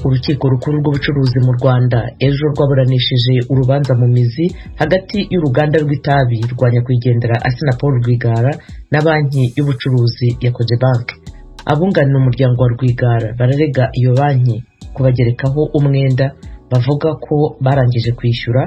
Urukiko Rukuru rw'Ubucuruzi mu Rwanda ejo rwaburanishije urubanza mu mizi hagati y'uruganda rw'itabi rwa nyakwigendera Assinapol Rwigara na Banki y'Ubucuruzi ya Cogebanque. Abunganira umuryango wa Rwigara bararega iyo banki kubagerekaho umwenda bavuga ko barangije kwishyura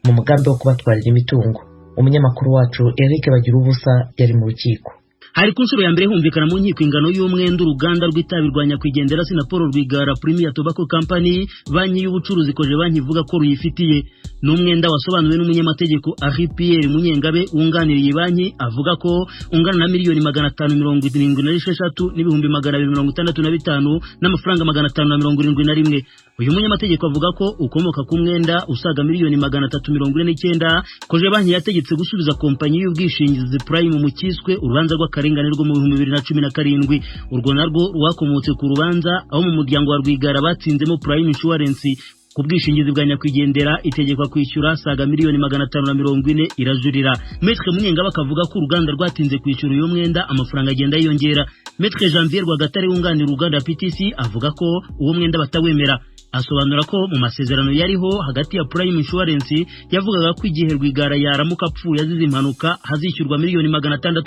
mu mugambi wo kubatwarira imitungo. Umunyamakuru wacu Eric Bagiruwubusa yari mu rukiko. Hari ku nshuro ya mbere humvikana mu nkiko ingano y'umwenda uruganda rw'itabi rwa nyakwigendera Assinapol Rwigara Premier Tobacco Company, banki y'ubucuruzi Cogebanque ivuga ko ruyifitiye. Ni umwenda wasobanuwe n'umunyamategeko Henri Pierre Munyengabe wunganiriye banki, avuga ko ungana na 576 n'ibihumbi 265 n'amafaranga 571. Uyu munyamategeko avuga ko ukomoka ku mwenda usaga 349 miliyoni Cogebanque yategetse gusubiza kompanyi y'ubwishingizi Prime mu cyiswe urubanza rw'akarengane rwo mu 2017. Urwo narwo rwakomotse ku rubanza aho mu muryango wa Rwigara batsinzemo Prime Insurance ku bwishingizi bwa nyakwigendera, itegekwa kwishyura saga 540 miliyoni, irajurira. Maître Munyengabe akavuga ko uruganda rwatinze kwishyura uyu mwenda, amafaranga agenda yiyongera. Maître Janvier Rwagatare wunganira uruganda PTC avuga ko uwo mwenda batawemera. Asobanura ko mu masezerano yariho hagati ya Prime Insurance yavugaga ko igihe Rwigara yaramuka apfuye azize impanuka hazishyurwa 600 miliyoni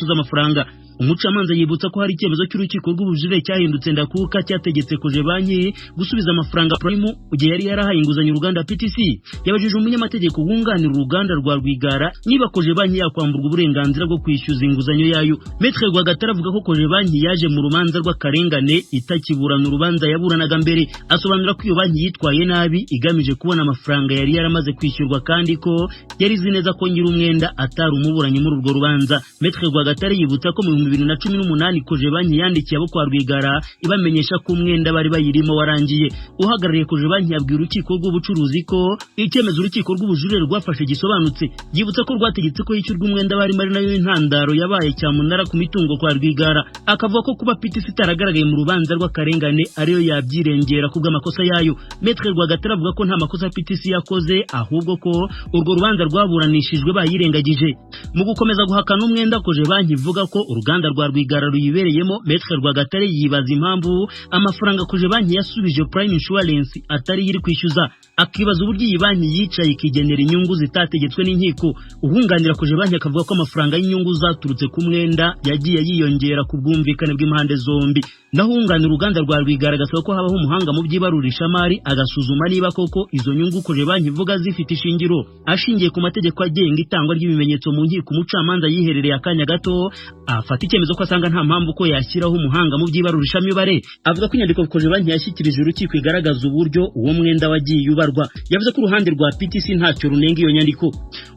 z'amafaranga. Umucamanza yibutsa ko hari icyemezo cy'urukiko rw'ubujurire cyahindutse ndakuka, cyategetse Cogebanque gusubiza amafaranga Prime igihe yari yarahaye inguzanyo uruganda PTC. Yabajije umunyamategeko wunganira uruganda rwa Rwigara niba Cogebanque yakwamburwa uburenganzira bwo kwishyuza inguzanyo yayo. Maître Rwagatare avuga ko Cogebanque yaje mu rubanza rw'akarengane, itakiburana urubanza yaburanaga mbere. Asobanura ko iyo banki yitwaye nabi igamije kubona amafaranga yari yaramaze kwishyurwa, kandi ko yari izi neza ko nyiri umwenda atari umuburanyi muri urwo rubanza. Maître Rwagatare yibutsa ko mu 2018 Cogebanque yandikiye abo kwa Rwigara ibamenyesha ko umwenda bari bayirimo warangiye. Uhagarariye Cogebanque yabwiye urukiko rw'ubucuruzi ko icyemezo urukiko rw'ubujurire rwafashe gisobanutse. Yibutsa ko rwategetse ko yishyurwa umwenda barimo, ari nayo intandaro yabaye cyamunara ku mitungo kwa Rwigara. Akavuga ko kuba PTC itaragaragaye mu rubanza rw'akarengane ariyo yabyirengera kubw'amakosa yayo. Maître Rwagatare avuga ko nta makosa PTC yakoze, ahubwo ko urwo rubanza rwaburanishijwe bayirengagije. Mu gukomeza guhakana umwenda Cogebanque ivuga ko uruganda rwa Rwigara ruyibereyemo, Maître Rwagatare yibaza impamvu amafaranga Cogebanque yasubije Prime Insurance atari iri kwishyuza, akibaza uburyo iyi banki yicaye ikigenera inyungu zitategetswe n'inkiko. Uhunganira Cogebanque akavuga ko amafaranga y'inyungu zaturutse ku mwenda yagiye yiyongera ku bwumvikane bw'impande zombi. Naho uwunganira uruganda rwa Rwigara agasaba ko habaho umuhanga mu by'ibarurishamari agasuzuma niba koko izo nyungu Cogebanque ivuga zifite ishingiro. Ashingiye ku mategeko agenga itangwa ry'ibimenyetso mu nkiko, umucamanza yiherereye akanya gato afata icyemezo ko asanga nta mpamvu ko yashyiraho umuhanga mu by'ibarurishamibare. Avuga ko inyandiko Cogebanque yashyikirije urukiko igaragaza uburyo uwo mwenda wagiye ubarwa. Yavuze ko uruhande rwa PTC ntacyo runenga iyo nyandiko.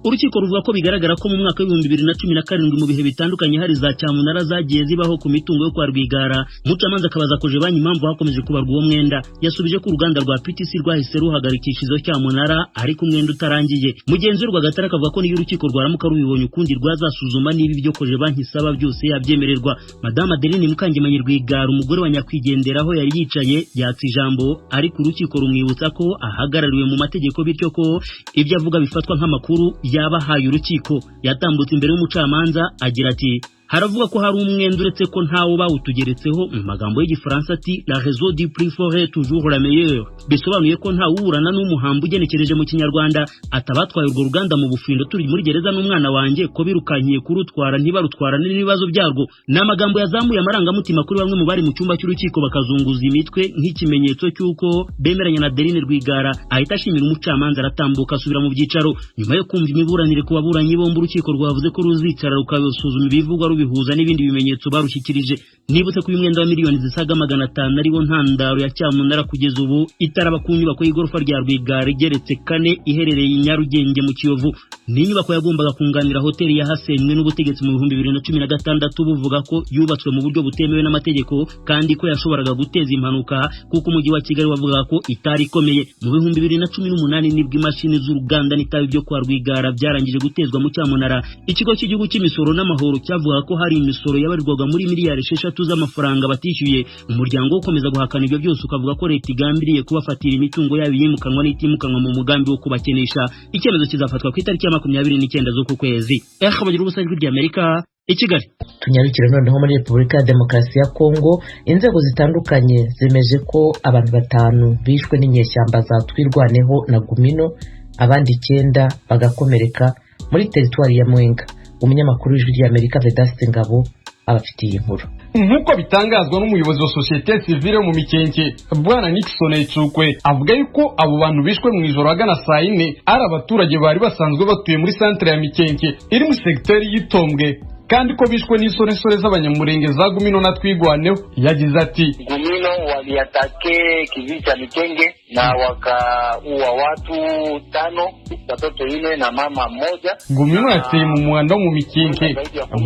Urukiko ruvuga ko bigaragara ko mu mwaka wa 2017 mu bihe bitandukanye hari za cyamunara zagiye zibaho ku mitungo yo kwa Rwigara. Umucamanza akabaza Cogebanque impamvu hakomeje kubarwa uwo mwenda. Yasubije ko uruganda rwa PTC rwahise ruhagarikisha izo cyamunara ariko umwenda utarangiye. Mugenzi we Rwagatare akavuga ko niyo urukiko rwaramuka rubibonye ukundi rwazasuzuma niba ibyo Cogebanque isaba byose yabyemererwa. Madame Adeline Mukangemanyi Rwigara, umugore wa nyakwigenderaho yari yicaye, yatse ijambo, ariko urukiko rumwibutsa ko ahagarariwe mu mategeko, bityo ko ibyo avuga bifatwa nk'amakuru yabahaye urukiko. Yatambutse imbere y'umucamanza agira ati: "Haravuga ko hari umwenda uretse ko ntawo bawutugeretseho." Mu magambo y'Igifaransa ati: "La raison du plus fort est toujours la meilleure", bisobanuye ko ntawe uburana n'umuhambo ugenekereje mu Kinyarwanda. Atabatwaye urwo ruganda mu bufindo turi muri gereza n'umwana wanjye, ko birukankiye kurutwara ntibarutwara n'ibibazo byarwo. Ni amagambo yazamuye amarangamutima kuri bamwe mu bari mu cyumba cy'urukiko, bakazunguza imitwe nk'ikimenyetso cy'uko bemeranya na Adeline Rwigara. Ahita ashimira umucamanza, aratambuka asubira mu byicaro. Nyuma yo kumva imiburanire ku baburanyi bombi, urukiko rwavuze ko ruzicara rukabasuzuma ibivugwa, rubihuza n'ibindi bimenyetso barushyikirije. Nibutse ko uyu mwenda wa miliyoni zisaga 500 ariwo ntandaro ya cyamunara kugeza ubu itaraba ku nyubako y'igorofa rya Rwigara igeretse kane iherereye i Nyarugenge mu Kiyovu. Ni inyubako yagombaga kunganira hoteli yahasenywe n'ubutegetsi mu 2016, buvuga ko yubatswe mu buryo butemewe n'amategeko kandi ko yashoboraga guteza impanuka, kuko Umujyi wa Kigali wavugaga ko itari ikomeye. Mu 2018 nibwo imashini z'uruganda n'itabi byo kwa Rwigara byarangije gutezwa mu cyamunara. Ikigo cy'Igihugu cy'Imisoro n'Amahoro cyavugaga ko hari imisoro yabarirwaga muri miliyari 6 z'amafaranga batishyuye. Umuryango wo ukomeza guhakana ibyo byose, ukavuga ko leta igambiriye kubafatira imitungo yabo iyimukanwa n'itimukanwa mu mugambi wo kubakenesha. Icyemezo kizafatwa ku itariki ya 29 z'uku kwezi. Bagira ubusa, Ijwi ry'Amerika. I Kigali. Tunyarukire noneho muri Repubulika ya Demokarasi ya Kongo. Inzego zitandukanye zemeje ko abantu 5 bishwe n'inyeshyamba za Twirwaneho na Gumino, abandi 9 bagakomereka muri teritwari ya Mwenga. Umunyamakuru w'Ijwi ry'Amerika Vedaste Ngabo abafitiye inkuru. Nk'uko bitangazwa n'umuyobozi wa sosiyete sivile mu Mikenke, Bwana Nixon Etsukwe, avuga yuko abo bantu bishwe mu ijoro ahagana saa 4 ari abaturage bari basanzwe batuye muri santere ya Mikenke iri mu segiteri y'Itombwe, kandi ko bishwe n'isoresore z'abanyamurenge za Gumino na Twigwaneho. Yagize ati: Gumino waliatake kijiji cha Mikenge na wakaua watu 5, watoto 4 na mama mmoja. Gumino yateye mu muhanda wo mu Mikenke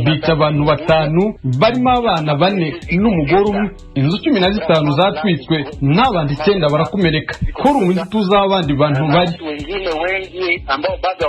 bica abantu 5 barimo abana 4 n'umugore umwe. Inzu 15 zatwitswe n'abandi 9 barakomereka. Kuri ubu ntituzabandi bantu bari wengine wengi ambao bado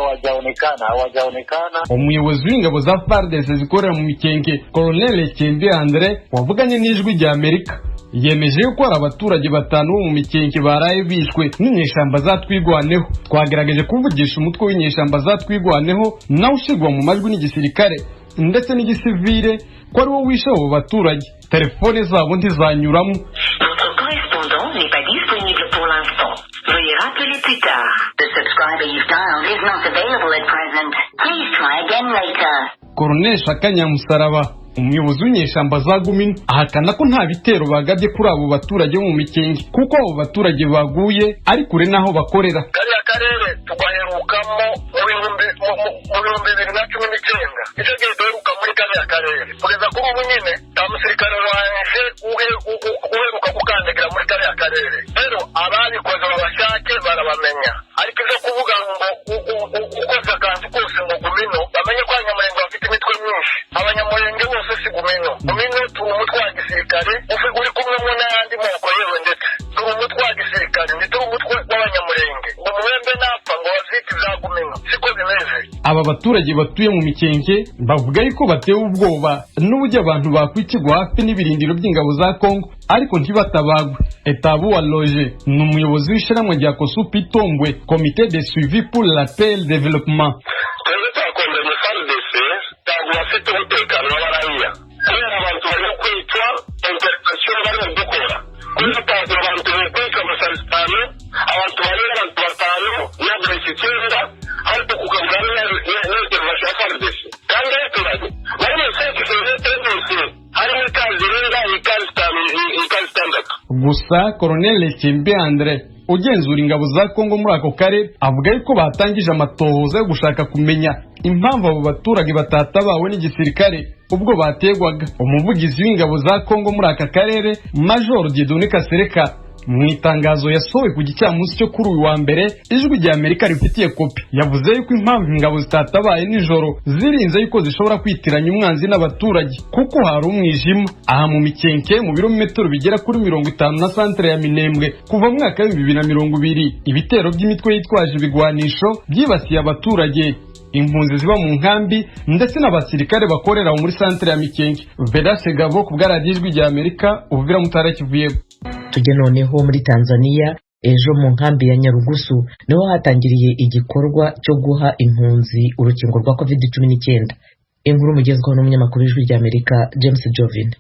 hawajaonekana. Umuyobozi w'ingabo za FARDC zikorera mu Mikenke, Colonel Kembe Andre, wavuganye n'Ijwi rya Amerika, yemeje yuko hari abaturage 5 bo mu Mikenke baraye bishwe n'inyeshyamba za Twigwaneho. Twagerageje kuvugisha umutwe w'inyeshyamba za Twigwaneho nawe ushyirwa mu majwi n'igisirikare ndetse n'igisivile ko ari wo wishe abo baturage, telefone zabo ntizanyuramo. Votre correspondant n'est pas disponible pour l'instant. Veuillez rappeler plus tard. The subscriber you've dialed is not available at present. Please try again later. Colonel Shakanyamusaraba, umuyobozi w'inyeshyamba za Gumino, ahakana ko nta bitero bagabye kuri abo baturage bo mu Mikenke, kuko abo baturage baguye ari kure n'aho bakorera. Kariya karere tugaherukamo mu 2019, icyo gihe duheruka muri kariya karere. Kugeza kuri ubu nyine nta musirikare wanje uheruka gukandagira muri kariya karere. Rero ababikoze babashake barabamenya, ariko ibyo kuvuga ngo ukoze akantu kose ngo Gumino, bamenye ko abanyamurenge bafite imitwe myinshi. Abanyamurenge bose si Gumino. Gumino turi umutwe wa gisirikare uri kumwe n'ayandi moko, yewe ndetse turi umutwe wa gisirikare, ntituri umutwe w'abanyamurenge. Ngo umwembe napfa ngo bavyite ibya Gumino, siko bimeze. Aba baturage batuye mu Mikenke bavuga yuko batewe ubwoba n'uburyo abantu bakwikigwa hafi n'ibirindiro by'ingabo za Kongo ariko ntibatabagwe. Etabu wa Loge ni umuyobozi w'ishyirahamwe rya Kosupi Tombwe, Comité de suivi pour la paix et le développement. Twebwe twakondanye FARDC ntabwo bafite umutekano w'abaraya, kubera abantu barimo kwicwa, intervention barimo gukora kubera utazi abantu bari kwica amasaristano, abantu barera abantu 5 n'abresi 9, ariko kukabura n'intervention ya FARDC. Kandi abaturage bari mu sensi harimo ikazi irenga ikazi 5, ikazi 6. Gusa Colonel Kimbe Andre ugenzura ingabo za Kongo muri ako karere avuga yuko batangije amatohoza yo gushaka kumenya impamvu abo baturage batatabawe n'igisirikare ubwo bategwaga. Umuvugizi w'ingabo za Kongo muri aka karere, Major Dieudonné Kasereka, mu itangazo yasohoye ku gicamunsi cyo kuri uyu wa mbere Ijwi rya Amerika rifitiye kopi, yavuze yuko impamvu ingabo zitatabaye nijoro zirinze yuko zishobora kwitiranya umwanzi n'abaturage kuko hari umwijima. Aha mu Mikenke, mu birometero bigera kuri 50 na santere ya Minembwe, kuva mu mwaka wa 2020 ibitero by'imitwe yitwaje ibigwanisho byibasiye abaturage, impunzi ziba mu nkambi ndetse n'abasirikare bakorera muri santere ya Mikenke. Vedaste Gabo ku bwa radiyo Ijwi rya Amerika, Uvira Mutara Kivuye. Tujye noneho muri Tanzania. Ejo mu nkambi ya Nyarugusu niho hatangiriye igikorwa cyo guha impunzi urukingo rwa COVID-19. Inkuru mugezweho n'umunyamakuru w'Ijwi rya Amerika James Jovin.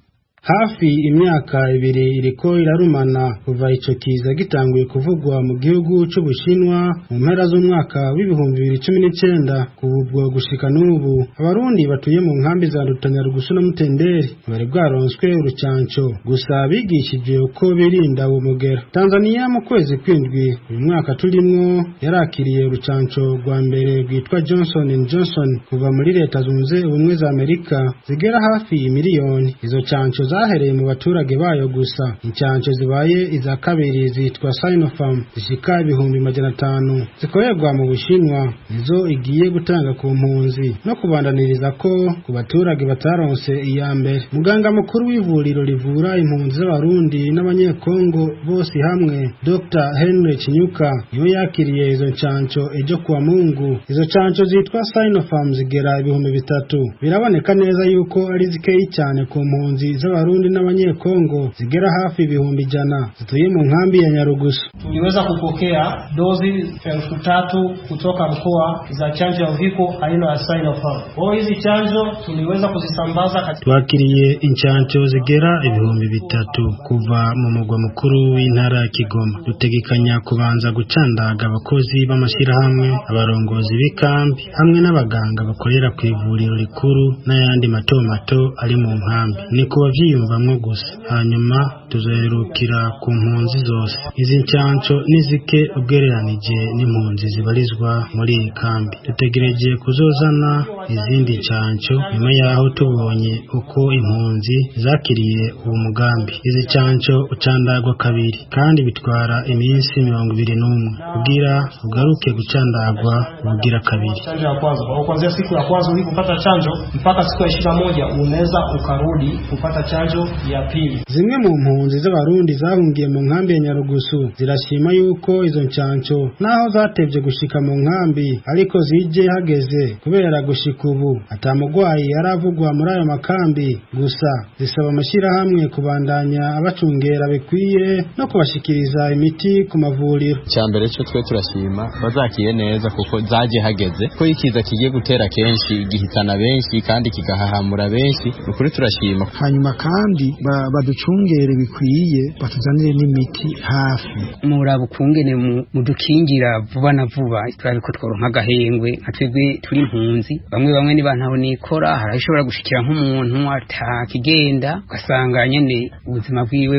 Hafi imyaka 2 iriko irarumana kuva ico kiza gitanguye kuvugwa mu gihugu c'Ubushinwa mu mpera z'umwaka w'2019. Kuva gushika n'ubu abarundi batuye mu nkambi za Nduta, Nyarugusu na Mutenderi bari bwaronswe urucanco, gusa bigishijwe uko birinda uwo mugera. Tanzania mu kwezi kw'indwi uyu mwaka turimwo yarakiriye urucanco rwa mbere rwitwa Johnson Johnson kuva muri Leta Zunze Ubumwe za Amerika zigera hafi miliyoni. Izo canco zahereye mu baturage bayo gusa. Incanco zibaye iza kabiri zitwa Sinopharm zishika 500,000 zikorerwa mu Bushinwa, nizo igiye gutanga ku mpunzi no kubandaniriza ko ku baturage bataronse iya mbere. Muganga mukuru w'ivuriro rivura impunzi z'Abarundi n'Abanyekongo bose hamwe, Dr Henry Chinyuka, niwe yakiriye izo ncanco ejo kuwa Mungu. Izo canco zitwa Sinopharm zigera 3,000. Biraboneka neza yuko ari zikeyi cyane ku mpunzi z'Abarundi. z'Abarundi n'Abanyekongo zigera hafi 100,000 zituye mu nkambi ya Nyarugusu. Tuliweza kupokea dozi 3000 kutoka mkoa za chanjo ya uviko aina ya Sinopharm. Kwa hizi chanjo tuliweza kuzisambaza katika Twakiriye incanco zigera 3000 kuva mu mugwa mukuru w'intara ya Kigoma. Dutegekanya kubanza gucandaga abakozi b'amashirahamwe, abarongozi b'ikambi hamwe n'abaganga bakorera ku ivuriro rikuru n'ayandi mato mato ari mu nkambi. Ni kubavyiyumvamwo gusa, hanyuma tuzoherukira ku mpunzi zose. Izi ncanco ni zike ugereranije n'impunzi zibarizwa muri iyi kambi. Dutegereje kuzozana izindi ncanco nyuma yaho tubonye uko impunzi zakiriye uwo mugambi. Izi ncanco ucandagwa kabiri kandi bitwara iminsi 21 kugira ugaruke gucandagwa ubugira kabiri. Chanjo ya kwanza, kwa kuanzia siku ya kwanza ulipopata chanjo mpaka siku ya 21 unaweza ukarudi kupata chanjo ya pili. Zimwe mu mpunzi z'Abarundi zahungiye mu nkambi ya Nyarugusu zirashima yuko izo ncanco naho zatevye gushika mu nkambi ariko zije hageze, kubera gushika ubu atamugwayi yaravugwa muri ayo makambi. Gusa zisaba amashirahamwe kubandanya abacungera bikwiye no kubashikiriza imiti ku mavuriro. Icyambere cyo twe turashima bazakiye neza kuko zaje hageze, ko ikiza kigiye gutera kenshi gihitana benshi kandi kigahahamura benshi, ukuri turashima. Hanyuma kandi baducungere bikwiye, batuzanire n'imiti hafi. Muraba ukungene mudukingira vuba na vuba, turabe ko tworonka agahengwe nka twebwe turi impunzi. Bamwe bamwe niba ntaho nikora, harashobora gushikira nk'umuntu atakigenda, ugasanga nyene ubuzima bwiwe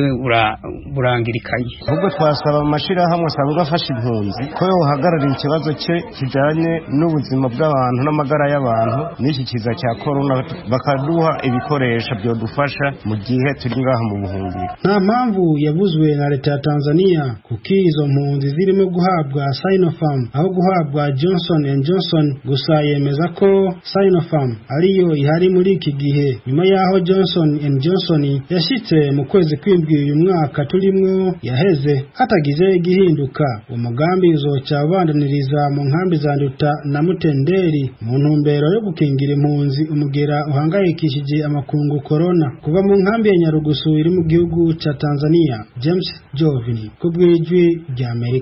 burangirikanye. Ahubwo twasaba amashirahamwe asanzwe afasha impunzi ko yohagararira ikibazo cye kijanye n'ubuzima bw'abantu n'amagara y'abantu n'iki kiza cya corona, bakaduha ibikoresho byodufasha mu gihe turi ngaha mu buhungiro. Nta mpamvu yavuzwe na leta ya Tanzania kuko izo mpunzi zirimo guhabwa Sinopharm aho guhabwa Johnson and Johnson. Gusa yemeza ko Sinopharm ariyo ihari muri iki gihe, nyuma yaho Johnson and Johnson yashitse mu kwezi kw'indwi uyu mwaka turimwo yaheze hatagize igihinduka. Umugambi uzoca ubandaniriza mu nkambi za Nduta na Mutenderi mu ntumbero yo gukingira impunzi umugera uhangayikishije amakungu corona. Kuva mu nkambi ya Nyarugusu iri mu gihugu ca Tanzania, James Jovini ku bw'Ijwi rya Amerika.